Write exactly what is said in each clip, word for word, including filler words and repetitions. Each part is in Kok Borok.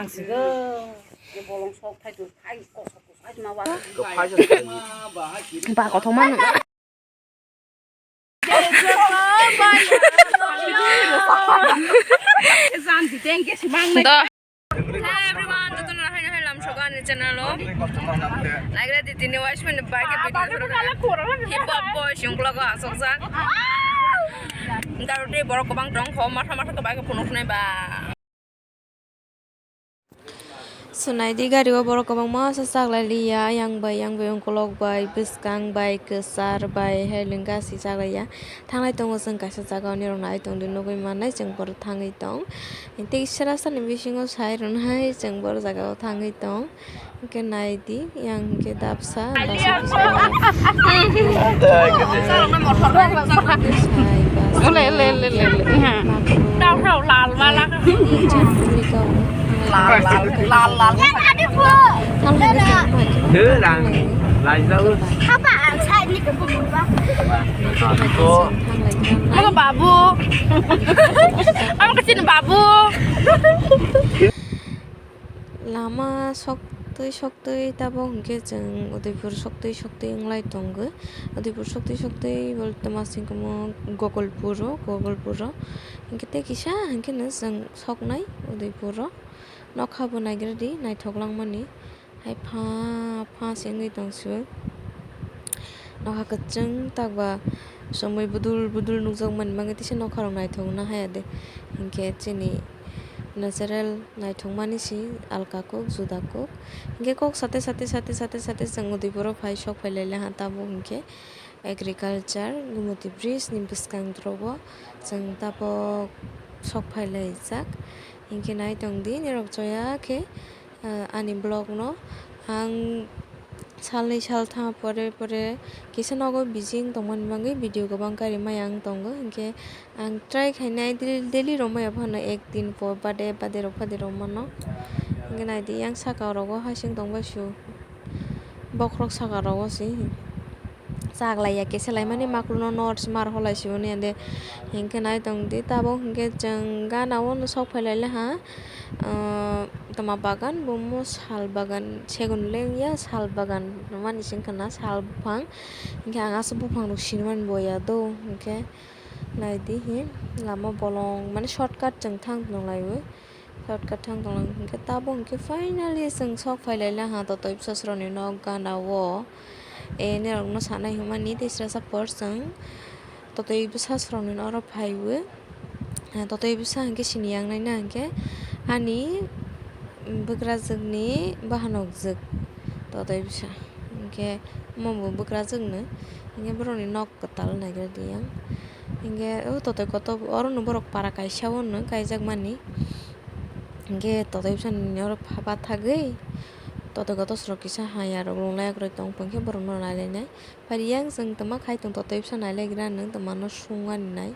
Ba kothoma nung. Hey everyone, jotono hai hai lam sogo ani channel o. Naigra di tini wise mani bai ke video hip hop boy sungkla go asok jak. Daru de borok kobang tong kho matha matha kobang ke phunuk nai ba. Sunai di gari o borok kobangma sa chaklai liya, yang bai, yang bai, ungkolok bai, bwskang bai, kwchar bai, hai lwng gasi chaklaiya. Thanglai tongo chwng kaisa jaga o, nirok nai tong di nugwi mannai, chwng borok thangwi tong. Tei sera sani bisingo sai rwnai, chwng borok jaga o thangwi tong. Hwnkhe nai di, yang hwnkhe dapsa, dapsa kisa. Ole, ole, ole, ole, ole. Dau rau lal mala. Lal, lal, lal, lal. Hapa ang sa ini ke bumbu ba. Mama babu. Ama kecil babu. Lama soktwi soktwi tabok hwnkhe chwng Udaipur soktwi soktwi wnglai tongo. Udaipur soktwi soktwi bole twma singkamo Gogolpuro, Gogolpuro. Hwnkhe tei kisa hwnkhe no chwng soknai Udaipuro. Nokha bo naigra di, naithok langmani. Hai pha pha se wngwi tong sio. Nokha kwchwng takba somoi budul budul nukjak mani bagwi tisa nokha rok naithok wngna haya de. Hinkhe chini natural naithok mani si alka kok juda kok. Hinkhe kok sate sate sate sate sate chwng Udaipuro phai sok phai lai laha tabuk hinkhe agriculture Gumoti bridge ni bwskang rogo chwng tabuk sok phai lai jak. Hinkhe nai tong di nirok choya khe. Ah, ani vlog no ang salnwi saltham pore pore kisa nogo busy wng tongmani bagwi video kwbang kari maya wng tongo, hinkhe ang try khainai daily, daily rok maya phano ek din por bade bade rok phade rok mano. Hinkhe naidi yang saka rogo hasing tongbai su bokhorok saka rogo se. Chaklaiya kisa laimani makluno notes mar holai siboni ande hinkhe nai tongdi tabuk hinkhe chwng gana o sok phailai laha. Toma bagan bumo sal bagan segun lengya sal bagan mani singkha na sal buphang hinkhe ang aswk buphang rok sinimani boya do hinkhe naidi hi lama bolong mani shortcut chwng thang tong laiwi. Shortcut thang tonglang hinkhe tabuk hinkhe finally chwng sok phailai laha totoi bwsasrokni nok gana o. E, nirokno sanai hwnmani tei srasa por chwng totoi bwsasrokni oro phaiwi. Totoi bwsa hinkhe sini yang naina hinkhe ani bwkrajwkni bahanokjwk totoi bwsa hinkhe omo bo bwkrajwkno hinkhe borokni nok kwtal naigra di yang. Hinkhe o totoi kotor oro no borok para kaisa o no kaijak mani. Hinkhe totoi bwsani oro pha bathagwi totoi kotor srok kisa haya rok rung layak rwi tong phai khe borok no nai lai nai. Phai yang chwng tongma khai tong totoi bwsa nai lai gra nwng tongma no sung ani nai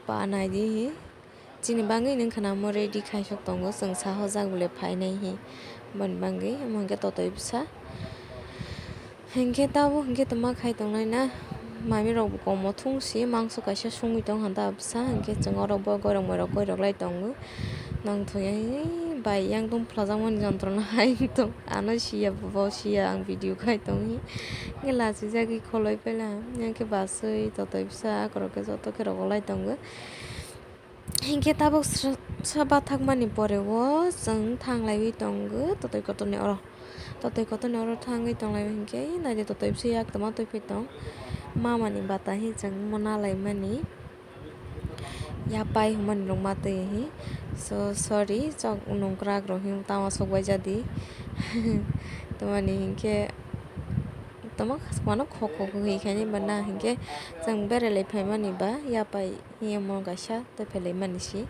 pa nai di hi. Chini bagwi nwng khna omo ready khai sok tongo, chwng saha o jak bole phainai hi. Boni bagwi omo hinkhe totoi bwsa. Hinkhe tabuk hinkhe tongma khai tongnai na. Mami rok bo komo thung si mangso kaisa sungwi tong han ta bwsa, hinkhe chwng oro bo goirok moirok goirok lai tongo. Nang thung ya hi bai yang tong phlajak mani jontro no hai tong. Ano siya bo siya ang video khai tong hi. Hinkhe lachijagwi kholoi pela. Hinkhe baswi totoi bwsa akorok khe joto khe rogolai tongo. Hinkhe tabuk sra-, sra bathakmani pore o chwng thanglaiwi tongo totoi kotorni oro. Totoi kotorni oro thangwi tonglaiwi hinkhe naidi totoi bwsa yak tongma twiphai tong. Mamani bata hi chwng omo nalaimani. Yapai hwnmani rok ma twi hi. So, sorry, chok nungkrak rok hi tama sok bai jadi. Tamani hinkhe tama mano khok khok hi khaini ba na hinkhe chwng berelai phaimani ba yapai. Hiya mo kaisa tei phelai mani si.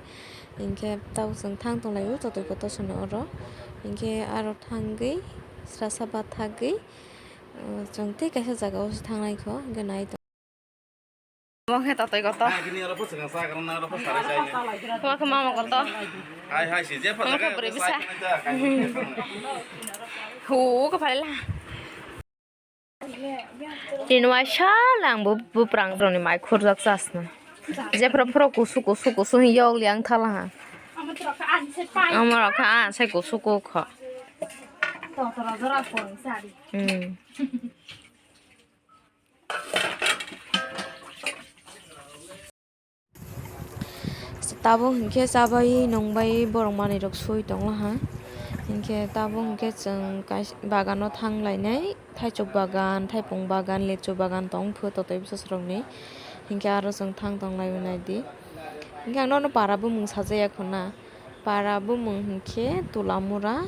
Hinkhe tabuk chwng thang tong lai o totoi kotor soni oro. Hinkhe aro thangwi srasa bathagwi, uh, chwng tei kaisa jaga o se thangnai kho hinkhe nai tong. Bo khe totoi kotor. Bo khe mama kotor. Bo khe bwrwi bwsa. Hu khe phalai la. Tini waisa lang bo buprang rokni mai khurjak chasna. Jephru phru kusu kusu kusu hwn yokli ang thala ha. Amorok kha, ah, sai kusu kuk kho. Hmm. Tabuk hinkhe chabai nungbai borok manwi rok sui tonglaha. Hinkhe tabuk hinkhe chwng kaisa bagano thang lainai, thaichuk bagan, thaipung bagan, lechu bagan tong phu totoi bwsasrokni. Hinkhe aro chwng thang tong lai naidi. Hinkhe ang nono para bumung sajaya khuna. Para bumung hinkhe Tulamura.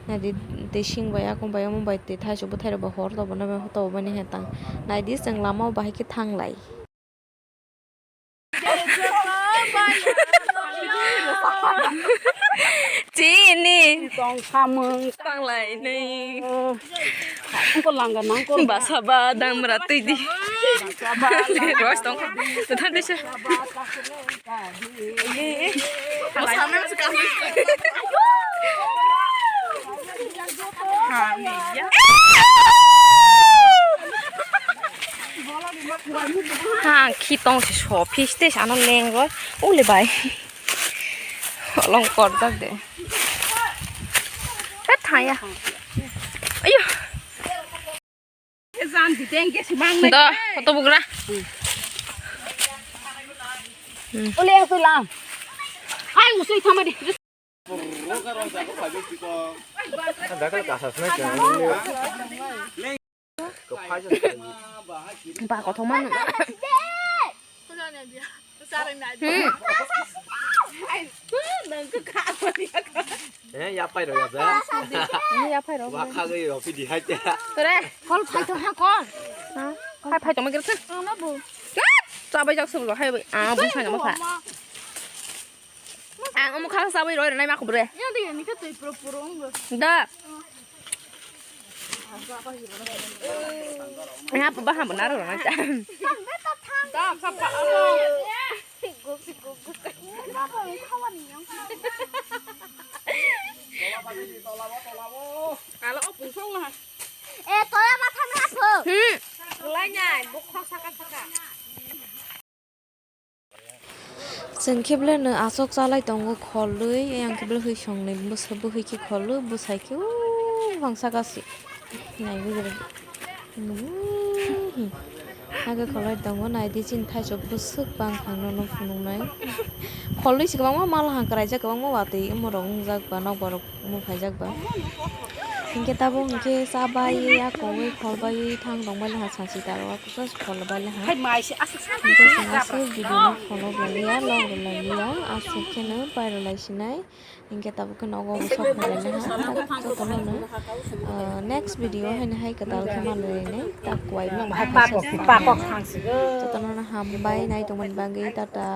Naidi tei sing bai akung bai omo bai tei thaichuk bwthairok bo hor tobo na tobo bani hetang. Naidi chwng lama o bahai khe thang lai. Chini. Tong samung. Tang lai nei. Angko langga nangko. Basa ba dang mra twi di. Basa ba. Ros tong. Tha desa. Ha, khi tong si so, phis te sano leng roi. Ule bai. Long kor jak de. He thaya. Ayo. Jan di teng ke si mang nai. Da, foto bugra. Ule aku lang. Hai usui thama di. Ba kothoma. Hmm. Eh, ya pai ro ya ba. Hmm, ya pai ro. Wa kha ga yo phi di hai te. Tore. Kol phai to ha kol. Ha? Phai phai to ma gir kha. Ama bu. Chabai jak sub lo hai bai. Ah, bu sai na ma kha. Ang omo kha sawi roi rwnai ma khubre. Yang de ni ka tei pro pro ong. Da. Nga pa baham na ro na. Da pa pa. Guk si guk guk. Ba ba khawan yang. Alo o pungsong na. Eh, tola ma thang na pho. Hmm. Lai nai, buk khok saka saka. Chwng khe belai no aswk chalai tongo kholwi, ayang khe belai hwi songnwi bwsa bwhwi khe kholwi, bwsai khe o bangsa gasi naiwi gwnang. Hage kholai tongo, naidi chini thaichuk bwswk bangkha nono phunuknai. Kholwi se kwbangma mal hang kwraijak, kwbangma watwi umorok wngjak ba nokbarok. Omo khaijak ba. Hinkhe tabuk hinkhe cha baiwi, ya kongwi khol baiwi thang tong bailaiha, sansi taro o kisa khol bailaiha. Hai mai se aswk sa. Hinkhe chwng aswk video no follow lailiya, log rw lailiya, aswk kheno pairw lai sinai. Hinkhe tabuk khe nogo bo sok khlailaiha. Jotono no, ah, next video haino hai kwtal khe manlainai. Tak kwai. Pakok, pakok thang si. Jotono no hambai nai tongmani bagwi, tata.